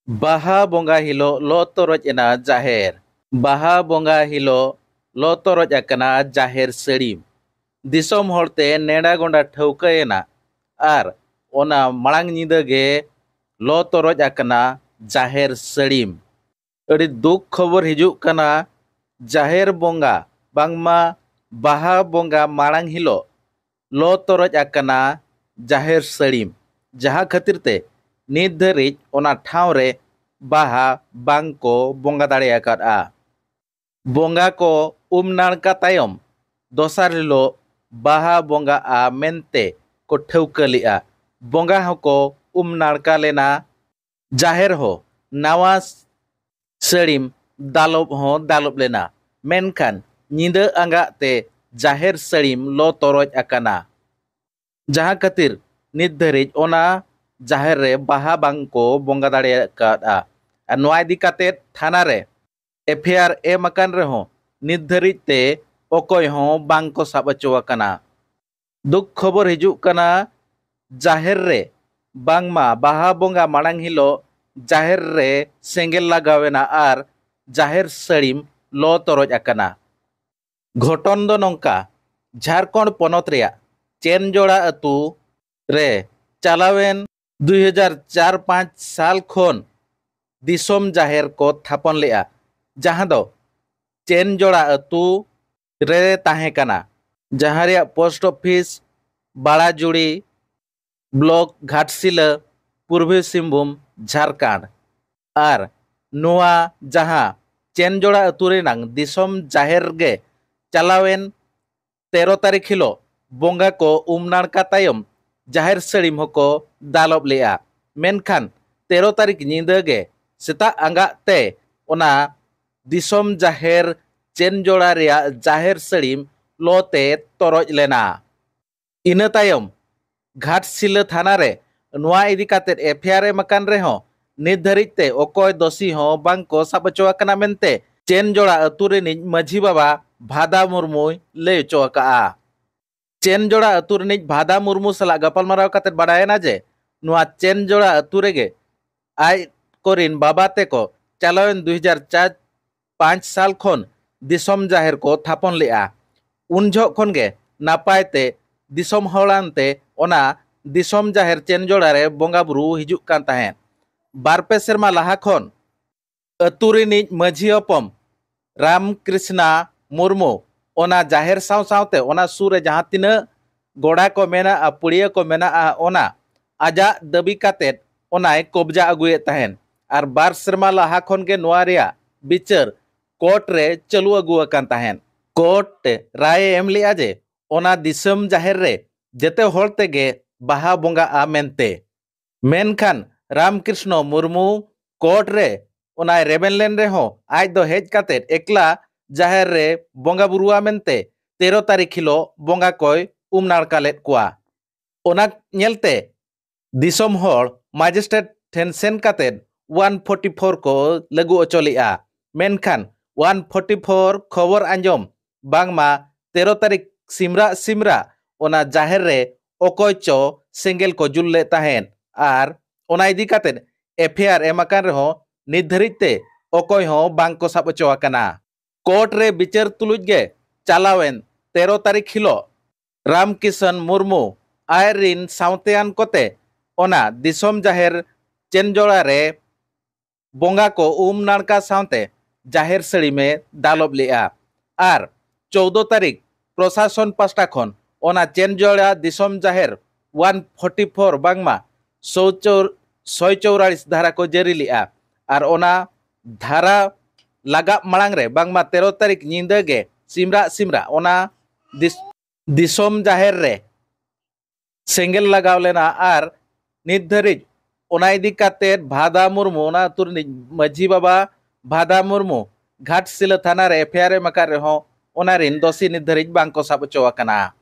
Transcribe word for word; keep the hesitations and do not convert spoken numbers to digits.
ᱵᱟᱦᱟ ᱵᱚᱸᱜᱟ ᱦᱤᱞᱳᱜ ᱞᱚ ᱛᱚᱨᱚᱡ ᱮᱱᱟ ᱡᱟᱦᱮᱨ᱾ ᱵᱟᱦᱟ ᱵᱚᱸᱜᱟ ᱦᱤᱞᱳᱜ ᱞᱚ ᱛᱚᱨᱚᱡ ᱟᱠᱟᱱᱟ ᱡᱟᱦᱮᱨ ᱥᱟᱹᱲᱤᱢ᱾ ᱫᱤᱥᱚᱢ ᱦᱚᱲᱛᱮ ᱱᱮᱰᱟ ᱜᱚᱸᱰᱟ ᱴᱷᱟᱹᱣᱠᱟᱹᱭᱮᱱᱟ ᱟᱨ ᱚᱱᱟ ᱢᱟᱲᱟᱝ ᱧᱤᱫᱟᱹ ᱜᱮ ᱞᱚ ᱛᱚᱨᱚᱡ ᱟᱠᱟᱱᱟ ᱡᱟᱦᱮᱨ ᱥᱟᱹᱲᱤᱢ᱾ ᱟᱹᱰᱤ ᱫᱩᱠ ᱠᱷᱚᱵᱚᱨ ᱦᱤᱡᱩᱜ ᱠᱟᱱᱟ, ᱡᱟᱦᱮᱨ ᱵᱚᱸᱜᱟ ᱵᱟᱝᱢᱟ ᱵᱟᱦᱟ ᱵᱚᱸᱜᱟ ᱢᱟᱲᱟᱝ ᱦᱤᱞᱳᱜ ᱞᱚ ᱛᱚᱨᱚᱡ ᱟᱠᱟᱱᱟ ᱡᱟᱦᱮᱨ ᱥᱟᱹᱲᱤᱢ, ᱡᱟᱦᱟᱸ ᱠᱷᱟᱹᱛᱤᱨ ᱛᱮ ᱱᱤᱛ ᱫᱷᱟᱹᱨᱤᱡ ᱚᱱᱟ ᱴᱷᱟᱶ ᱨᱮ ᱵᱟᱦᱟ ᱵᱟᱝ ᱠᱚ ᱵᱚᱸᱜᱟ ᱫᱟᱲᱮ ᱟᱠᱟᱫᱼᱟ᱾ ᱵᱚᱸᱜᱟ ᱠᱚ ᱩᱢ ᱱᱟᱲᱠᱟ ᱛᱟᱭᱚᱢ ᱫᱚᱥᱟᱨ ᱦᱤᱞᱳᱜ ᱵᱟᱦᱟ ᱵᱚᱸᱜᱟᱜᱼᱟ ᱢᱮᱱᱛᱮ ᱠᱚ ᱴᱷᱟᱹᱣᱠᱟᱹ ᱞᱮᱫᱼᱟ᱾ ᱵᱚᱸᱜᱟ ᱦᱚᱸᱠᱚ ᱩᱢ ᱱᱟᱲᱠᱟ ᱞᱮᱱᱟ᱾ ᱡᱟᱦᱮᱨ ᱦᱚᱸ ᱱᱟᱣᱟ ᱥᱟᱹᱲᱤᱢ ᱫᱟᱞᱚᱵ ᱦᱚᱸ ᱫᱟᱞᱚᱵ ᱞᱮᱱᱟ, ᱢᱮᱱᱠᱷᱟᱱ ᱧᱤᱫᱟᱹ ᱟᱸᱜᱟᱜ ᱛᱮ ᱡᱟᱦᱮᱨ ᱥᱟᱹᱲᱤᱢ ᱞᱚ ᱛᱚᱨᱚᱡ ᱟᱠᱟᱱᱟ, ᱡᱟᱦᱟᱸ ᱠᱷᱟᱹᱛᱤᱨ ᱱᱤᱛ ᱫᱷᱟᱹᱨᱤᱡ ᱚᱱᱟ ᱡᱟᱦᱮᱨ ᱨᱮ ᱵᱟᱦᱟ ᱵᱟᱝ ᱠᱚ ᱵᱚᱸᱜᱟ ᱫᱟᱲᱮ ᱟᱠᱟᱫᱼᱟ᱾ ᱟᱨ ᱱᱚᱣᱟ ᱤᱫᱤ ᱠᱟᱛᱮ ᱛᱷᱟᱱᱟ ᱨᱮ ᱮᱯᱷ ᱟᱭ ᱟᱨ ᱮᱢ ᱟᱠᱟᱱ ᱨᱮᱦᱚᱸ ᱱᱤᱛ ᱫᱷᱟᱹᱨᱤᱡ ᱛᱮ ᱚᱠᱚᱭ ᱦᱚᱸ ᱵᱟᱝ ᱠᱚ ᱥᱟᱵ ᱦᱚᱪᱚ ᱟᱠᱟᱱᱟ᱾ ᱫᱩᱠ ᱠᱷᱚᱵᱚᱨ ᱦᱤᱡᱩᱜ ᱠᱟᱱᱟ, ᱡᱟᱦᱮᱨ ᱨᱮ ᱵᱟᱝᱢᱟ ᱵᱟᱦᱟ ᱵᱚᱸᱜᱟ ᱢᱟᱲᱟᱝ ᱦᱤᱞᱳᱜ ᱡᱟᱦᱮᱨ ᱨᱮ ᱥᱮᱸᱜᱮᱞ ᱞᱟᱜᱟᱣ ᱮᱱᱟ ᱟᱨ ᱡᱟᱦᱮᱨ ᱥᱟᱹᱲᱤᱢ ᱞᱚ ᱛᱚᱨᱚᱡ ᱟᱠᱟᱱᱟ᱾ ᱜᱷᱚᱴᱚᱱ ᱫᱚ ᱱᱚᱝᱠᱟ, ᱡᱷᱟᱲᱠᱷᱚᱸᱰ ᱯᱚᱱᱚᱛ ᱨᱮᱭᱟᱜ ᱪᱮᱱᱡᱚᱲᱟ ᱟᱹᱛᱩ ᱨᱮ ᱪᱟᱞᱟᱣᱮᱱ ᱫᱩ ᱦᱟᱡᱟᱨ ᱪᱟᱨ ᱯᱟᱸᱪ ᱥᱟᱞ ᱠᱷᱚᱱ ᱫᱤᱥᱚᱢ ᱡᱟᱦᱮᱨ ᱠᱚ ᱛᱷᱟᱯᱚᱱ ᱞᱮᱫᱼᱟ, ᱡᱟᱦᱟᱸ ᱫᱚ ᱪᱮᱱᱡᱚᱲᱟ ᱟᱹᱛᱩ ᱨᱮ ᱛᱟᱦᱮᱸ ᱠᱟᱱᱟ, ᱡᱟᱦᱟᱸ ᱨᱮᱭᱟᱜ ᱯᱳᱥᱴ ᱚᱯᱷᱤᱥ ᱵᱟᱲᱟᱡᱩᱲᱤ, ᱵᱞᱚᱠ ᱜᱷᱟᱴᱥᱤᱞᱟᱹ, ᱯᱩᱨᱵᱤ ᱥᱤᱝᱵᱷᱩᱢ, ᱡᱷᱟᱲᱠᱷᱚᱸᱰ᱾ ᱟᱨ ᱱᱚᱣᱟ ᱡᱟᱦᱟᱸ ᱪᱮᱱᱡᱚᱲᱟ ᱟᱹᱛᱩ ᱨᱮᱱᱟᱝ ᱫᱤᱥᱚᱢ ᱡᱟᱦᱮᱨ ᱜᱮ ᱪᱟᱞᱟᱣᱮᱱ ᱛᱮᱨᱚ ᱛᱟᱹᱨᱤᱠᱷ ᱦᱤᱞᱳᱜ ᱵᱚᱸᱜᱟ ᱠᱚ ᱩᱢ ᱱᱟᱲᱠᱟ ᱛᱟᱭᱚᱢ ᱡᱟᱦᱮᱨ ᱥᱟᱹᱲᱤᱢ ᱦᱚᱸᱠᱚ ᱫᱟᱞᱚᱵ ᱞᱮᱫᱼᱟ᱾ ᱢᱮᱱᱠᱷᱟᱱ ᱛᱮᱨᱚ ᱛᱟᱹᱨᱤᱠᱷ ᱧᱤᱫᱟᱹ ᱜᱮ ᱥᱮᱛᱟᱜ ᱟᱸᱜᱟᱜ ᱛᱮ ᱚᱱᱟ ᱫᱤᱥᱚᱢ ᱡᱟᱦᱮᱨ ᱪᱮᱱᱡᱚᱲᱟ ᱨᱮᱭᱟᱜ ᱡᱟᱦᱮᱨ ᱥᱟᱹᱲᱤᱢ ᱞᱚ ᱛᱮ ᱛᱚᱨᱚᱡ ᱞᱮᱱᱟ᱾ ᱤᱱᱟᱹ ᱛᱟᱭᱚᱢ ᱜᱷᱟᱴᱥᱤᱞᱟᱹ ᱛᱷᱟᱱᱟ ᱨᱮ ᱱᱚᱣᱟ ᱤᱫᱤ ᱠᱟᱛᱮ ᱮᱯᱷ ᱟᱭ ᱟᱨ ᱮᱢ ᱟᱠᱟᱱ ᱨᱮᱦᱚᱸ ᱱᱤᱛ ᱫᱷᱟᱹᱨᱤᱡ ᱛᱮ ᱚᱠᱚᱭ ᱫᱳᱥᱤ ᱦᱚᱸ ᱵᱟᱝ ᱠᱚ ᱥᱟᱵ ᱦᱚᱪᱚ ᱟᱠᱟᱱᱟ ᱢᱮᱱᱛᱮ ᱪᱮᱱᱡᱚᱲᱟ ᱟᱹᱛᱩ ᱨᱤᱱᱤᱡ ᱢᱟᱹᱡᱷᱤ ᱵᱟᱵᱟ ᱵᱷᱟᱫᱟ ᱢᱩᱨᱢᱩᱭ ᱞᱟᱹᱭ ᱦᱚᱪᱚ ᱟᱠᱟᱫᱼᱟ᱾ ᱪᱮᱱᱡᱚᱲᱟ ᱟᱹᱛᱩ ᱨᱤᱱᱤᱡ ᱵᱷᱟᱫᱟ ᱢᱩᱨᱢᱩ ᱥᱟᱞᱟᱜ ᱜᱟᱯᱟᱞᱢᱟᱨᱟᱣ ᱠᱟᱛᱮ ᱵᱟᱰᱟᱭᱮᱱᱟ ᱡᱮ ᱱᱚᱣᱟ ᱪᱮᱱᱡᱚᱲᱟ ᱟᱹᱛᱩ ᱨᱮᱜᱮ ᱟᱡ ᱠᱚᱨᱤᱱ ᱵᱟᱵᱟ ᱛᱮᱠᱚ ᱪᱟᱞᱟᱣᱮᱱ ᱫᱩ ᱦᱟᱡᱟᱨ ᱪᱟᱨ ᱯᱟᱸᱪ ᱥᱟᱞ ᱠᱷᱚᱱ ᱫᱤᱥᱚᱢ ᱡᱟᱦᱮᱨ ᱠᱚ ᱛᱷᱟᱯᱚᱱ ᱞᱮᱫᱼᱟ᱾ ᱩᱱ ᱡᱚᱦᱚᱜ ᱠᱷᱚᱱ ᱜᱮ ᱱᱟᱯᱟᱭ ᱛᱮ ᱫᱤᱥᱚᱢ ᱦᱚᱲᱟᱱᱛᱮ ᱚᱱᱟ ᱫᱤᱥᱚᱢ ᱡᱟᱦᱮᱨ ᱪᱮᱱᱡᱚᱲᱟ ᱨᱮ ᱵᱚᱸᱜᱟ ᱵᱩᱨᱩ ᱦᱤᱡᱩᱜ ᱠᱟᱱ ᱛᱟᱦᱮᱸᱫ᱾ ᱵᱟᱨ ᱯᱮ ᱥᱮᱨᱢᱟ ᱞᱟᱦᱟ ᱠᱷᱚᱱ ᱟᱹᱛᱩ ᱨᱤᱱᱤᱡ ᱢᱟᱹᱡᱷᱤ ᱦᱚᱯᱚᱱ ᱨᱟᱢ ᱠᱨᱤᱥᱱᱟ ᱢᱩᱨᱢᱩ ᱚᱱᱟ ᱡᱟᱦᱮᱨ ᱥᱟᱶ ᱥᱟᱶᱛᱮ ᱚᱱᱟ ᱥᱩᱨ ᱨᱮ ᱡᱟᱦᱟᱸ ᱛᱤᱱᱟᱹᱜ ᱜᱚᱰᱟ ᱠᱚ ᱢᱮᱱᱟᱜᱼᱟ, ᱯᱩᱲᱤᱭᱟᱹ ᱠᱚ ᱢᱮᱱᱟᱜᱼᱟ, ᱚᱱᱟ ᱟᱡᱟᱜ ᱫᱟᱹᱵᱤ ᱠᱟᱛᱮᱫ ᱚᱱᱟᱭ ᱠᱚᱵᱽᱡᱟ ᱟᱹᱜᱩᱭᱮᱫ ᱛᱟᱦᱮᱸᱫ᱾ ᱟᱨ ᱵᱟᱨ ᱥᱮᱨᱢᱟ ᱞᱟᱦᱟ ᱠᱷᱚᱱ ᱜᱮ ᱱᱚᱣᱟ ᱨᱮᱭᱟᱜ ᱵᱤᱪᱟᱹᱨ ᱠᱳᱨᱴ ᱨᱮ ᱪᱟᱹᱞᱩ ᱟᱹᱜᱩ ᱟᱠᱟᱱ ᱛᱟᱦᱮᱸᱫ᱾ ᱠᱳᱨᱴ ᱨᱟᱭᱮ ᱮᱢ ᱞᱮᱫᱼᱟ ᱡᱮ ᱚᱱᱟ ᱫᱤᱥᱚᱢ ᱡᱟᱦᱮᱨ ᱨᱮ ᱡᱮᱛᱮ ᱦᱚᱲ ᱛᱮᱜᱮ ᱵᱟᱦᱟ ᱵᱚᱸᱜᱟᱜᱼᱟ ᱢᱮᱱᱛᱮ᱾ ᱢᱮᱱᱠᱷᱟᱱ ᱨᱟᱢᱠᱨᱤᱥᱱᱚ ᱢᱩᱨᱢᱩ ᱠᱳᱨᱴ ᱨᱮ ᱚᱱᱟᱭ ᱨᱮᱵᱮᱱ ᱞᱮᱱ ᱨᱮᱦᱚᱸ, ᱟᱡ ᱫᱚ ᱦᱮᱡ ᱠᱟᱛᱮᱫ ᱮᱠᱞᱟ ᱡᱟᱦᱮᱨ ᱨᱮ ᱵᱚᱸᱜᱟ ᱵᱩᱨᱩᱣᱟ ᱢᱮᱱᱛᱮ ᱛᱮᱨᱚ ᱛᱟᱹᱨᱤᱠᱷ ᱦᱤᱞᱳᱜ ᱵᱚᱸᱜᱟ ᱠᱚᱭ ᱩᱢ ᱱᱟᱲᱠᱟ ᱞᱮᱫ ᱠᱚᱣᱟ᱾ ᱚᱱᱟ ᱧᱮᱞᱛᱮ ᱫᱤᱥᱚᱢ ᱦᱚᱲ ᱢᱟᱡᱤᱥᱴᱨᱮᱴ ᱴᱷᱮᱱ ᱥᱮᱱ ᱠᱟᱛᱮᱫ ᱳᱣᱟᱱ ᱯᱷᱳᱨᱴᱤ ᱯᱷᱳᱨ ᱠᱚ ᱞᱟᱹᱜᱩ ᱦᱚᱪᱚ ᱞᱮᱫᱼᱟ᱾ ᱢᱮᱱᱠᱷᱟᱱ ᱳᱣᱟᱱ ᱯᱷᱳᱨᱴᱤ ᱯᱷᱳᱨ ᱠᱷᱚᱵᱚᱨ ᱟᱸᱡᱚᱢ ᱵᱟᱝᱢᱟ ᱛᱮᱨᱚ ᱛᱟᱹᱨᱤᱠᱷ ᱥᱤᱢᱨᱟᱜ ᱥᱤᱢᱨᱟᱜ ᱚᱱᱟ ᱡᱟᱦᱮᱨ ᱨᱮ ᱚᱠᱚᱭ ᱪᱚ ᱥᱮᱸᱜᱮᱞ ᱠᱚ ᱡᱩᱞ ᱞᱮᱫ ᱛᱟᱦᱮᱸᱫ᱾ ᱟᱨ ᱚᱱᱟ ᱤᱫᱤ ᱠᱟᱛᱮᱫ ᱮᱯᱷ ᱟᱭ ᱟᱨ ᱮᱢ ᱟᱠᱟᱱ ᱨᱮᱦᱚᱸ ᱱᱤᱛ ᱫᱷᱟᱹᱨᱤᱡ ᱛᱮ ᱚᱠᱚᱭ ᱦᱚᱸ ᱵᱟᱝ ᱠᱚ ᱥᱟᱵ ᱦᱚᱪᱚ ᱟᱠᱟᱱᱟ᱾ ᱠᱳᱨᱴ ᱨᱮ ᱵᱤᱪᱟᱹᱨ ᱛᱩᱞᱩᱡ ᱜᱮ ᱪᱟᱞᱟᱣᱮᱱ ᱛᱮᱨᱚ ᱛᱟᱹᱨᱤᱠᱷ ᱦᱤᱞᱳᱜ ᱨᱟᱢᱠᱤᱥᱚᱱ ᱢᱩᱨᱢᱩ ᱟᱡ ᱨᱤᱱ ᱥᱟᱶᱛᱮᱭᱟᱱ ᱠᱚᱛᱮ ᱚᱱᱟ ᱫᱤᱥᱚᱢ ᱡᱟᱦᱮᱨ ᱪᱮᱱᱡᱚᱲᱟ ᱨᱮ ᱵᱚᱸᱜᱟ ᱠᱚ ᱩᱢ ᱱᱟᱲᱠᱟ ᱥᱟᱶᱛᱮ ᱡᱟᱦᱮᱨ ᱥᱟᱹᱲᱤᱢᱮ ᱫᱟᱞᱚᱵ ᱞᱮᱫᱼᱟ᱾ ᱟᱨ ᱪᱳᱣᱫᱚ ᱛᱟᱹᱨᱤᱠᱷ ᱯᱨᱚᱥᱟᱥᱚᱱ ᱯᱟᱥᱴᱟ ᱠᱷᱚᱱ ᱚᱱᱟ ᱪᱮᱱᱡᱚᱲᱟ ᱫᱤᱥᱚᱢ ᱡᱟᱦᱮᱨ ᱳᱣᱟᱱ ᱯᱷᱳᱨᱴᱤ ᱯᱷᱳᱨ ᱵᱟᱝᱢᱟ ᱥᱚᱭ ᱪᱚᱣ-, ᱥᱚᱭ ᱪᱚᱣᱨᱟᱲᱤᱥ ᱫᱷᱟᱨᱟ ᱠᱚ ᱡᱟᱹᱨᱤ ᱞᱮᱫᱼᱟ᱾ ᱟᱨ ᱚᱱᱟ ᱫᱷᱟᱨᱟ ᱞᱟᱜᱟᱵ ᱢᱟᱲᱟᱝ ᱨᱮ ᱵᱟᱝᱢᱟ ᱛᱮᱨᱚ ᱛᱟᱹᱨᱤᱠᱷ ᱧᱤᱫᱟᱹ ᱜᱮ ᱥᱤᱢᱨᱟᱜ ᱥᱤᱢᱨᱟᱜ ᱚᱱᱟ ᱫᱤᱥ-, ᱫᱤᱥᱚᱢ ᱡᱟᱦᱮᱨ ᱨᱮ ᱥᱮᱸᱜᱮᱞ ᱞᱟᱜᱟᱣ ᱞᱮᱱᱟ᱾ ᱟᱨ ᱱᱤᱛ ᱫᱷᱟᱹᱨᱤᱡ ᱚᱱᱟ ᱤᱫᱤ ᱠᱟᱛᱮᱫ ᱵᱷᱟᱫᱟ ᱢᱩᱨᱢᱩ, ᱚᱱᱟ ᱟᱹᱛᱩ ᱨᱤᱱᱤᱡ ᱢᱟᱹᱡᱷᱤ ᱵᱟᱵᱟ ᱵᱷᱟᱫᱟ ᱢᱩᱨᱢᱩ ᱜᱷᱟᱴᱥᱤᱞᱟᱹ ᱛᱷᱟᱱᱟ ᱨᱮ ᱮᱯᱷ ᱟᱭ ᱟᱨ ᱮᱢ ᱟᱠᱟᱫ ᱨᱮᱦᱚᱸ ᱚᱱᱟ ᱨᱤᱱ ᱫᱳᱥᱤ ᱱᱤᱛ ᱫᱷᱟᱹᱨᱤᱡ ᱵᱟᱝ ᱠᱚ ᱥᱟᱵ ᱦᱚᱪᱚ ᱟᱠᱟᱱᱟ᱾